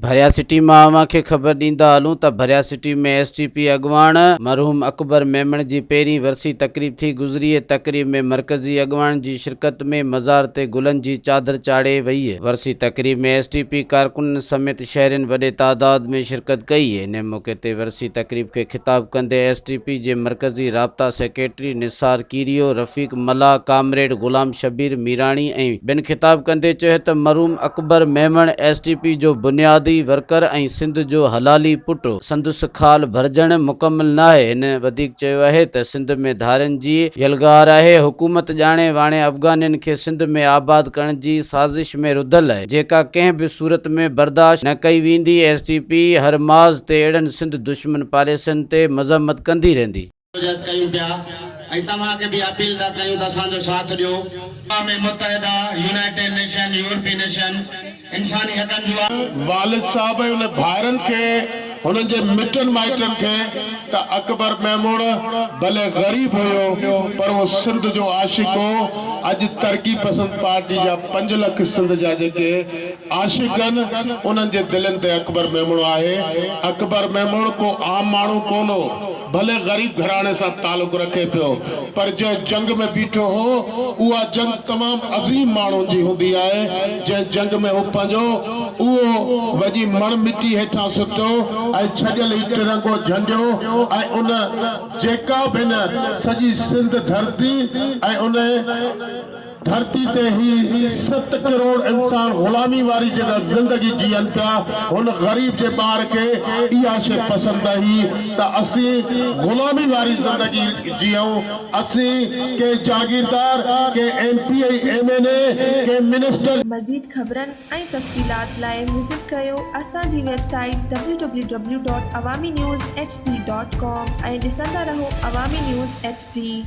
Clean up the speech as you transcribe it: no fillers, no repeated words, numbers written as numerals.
ڀريا city مان اوهان کي خبر ڏيندا هلون ته Bhiria city ۾ S T P اڳواڻ مرحوم اڪبر ميمڻ جي پهرين ورسي تقريب ٿي گذري. تقريب ۾ مرڪزي اڳواڻن جي شرڪت ۾ مزار تي گلن جي چادر چاڙهي وئي. ورسي تقريب ۾ ايس ٽي پي ڪارڪنن سميت شهرين وڏي تعداد ۾ شرڪت ڪئي. انهي موقعي تي ورسي تقريب کي خطاب ڪندي ايس ٽي پي جي مرڪزي رابطا سيڪريٽري نثار ڪيريو، رفيق ملاح، ڪامريڊ غلام شبير ميراڻي ۽ ٻين خطاب ڪندي چيو ته مرحوم Akbar Memon S T P جو بنيادي ورڪر ۽ سنڌ جو حلالي پٽ هو، سندس خال ڀرجڻ مڪمل ناهي، هن وڌيڪ چيو آهي ته سنڌ ۾ ڌارين جي يلغار آهي، حڪومت ڄاڻي واڻي افغانين کي سنڌ ۾ آباد ڪرڻ جي سازش ۾ رڌل آهي، جيڪا ڪنهن به صورت ۾ برداشت نه ڪئي ويندي، ايس ٽي پي هر محاذ تي اهڙن سنڌ دشمن پاليسين تي مذمت ڪندي رهندي. جدوجهد ڪيون پيا ۽ توهان کي به اپيل ٿا ڪيون ته اسان جو ساٿ ڏيو. اقوام متحده، يونائيٽيڊ نيشن، يورپي نيشن، انساني حقن جون. والد صاحب ۽ ان ڀائرن کي هنن جي مٽن مائٽن کي ته اڪبر ميمڻ ڀلي غريب هيو پر اهو سنڌ جو عاشق هو اڄ ترقي پسند پارٽي جا پنج لک سنڌ جا جيڪي عاشق آهن انهن جي دلين تي اڪبر ميمڻ آهي اڪبر ميمڻ ڪو عام ماڻهو ڪونه هو. ڀلي غريب گهراڻي سان تعلق رکي پيو پر جنهن جنگ ۾ بيٺو هو اها جنگ تمام عظيم ماڻهن جي هوندي آهي جنهن جنگ ۾ هو پنهنجو اهو وڃي مڻ مٽي هيٺان ستو ۽ ڇڏيل هي ٽرنگو جهنڊيو ۽ ان جيڪا به هن سڄي سنڌ ڌرتي ۽ ان ڌرتي تي هي ست ڪروڙ انسان غلامي واري جيڪا زندگي جيئن پيا هن غريب جي ٻار کي اها شي پسند هئي ته اسين غلامي واري زندگي جيئون اسين ڪنهن جاگيردار ڪنهن M P A M N A ڪنهن منسٽر مزيد خبرن ۽ تفصيلات لاء وزٽ ڪريو اسان جي website W W W dot Awami news H D dot com ۽ ڏسندا رهو عوامي نيوز ايڇ ڊي.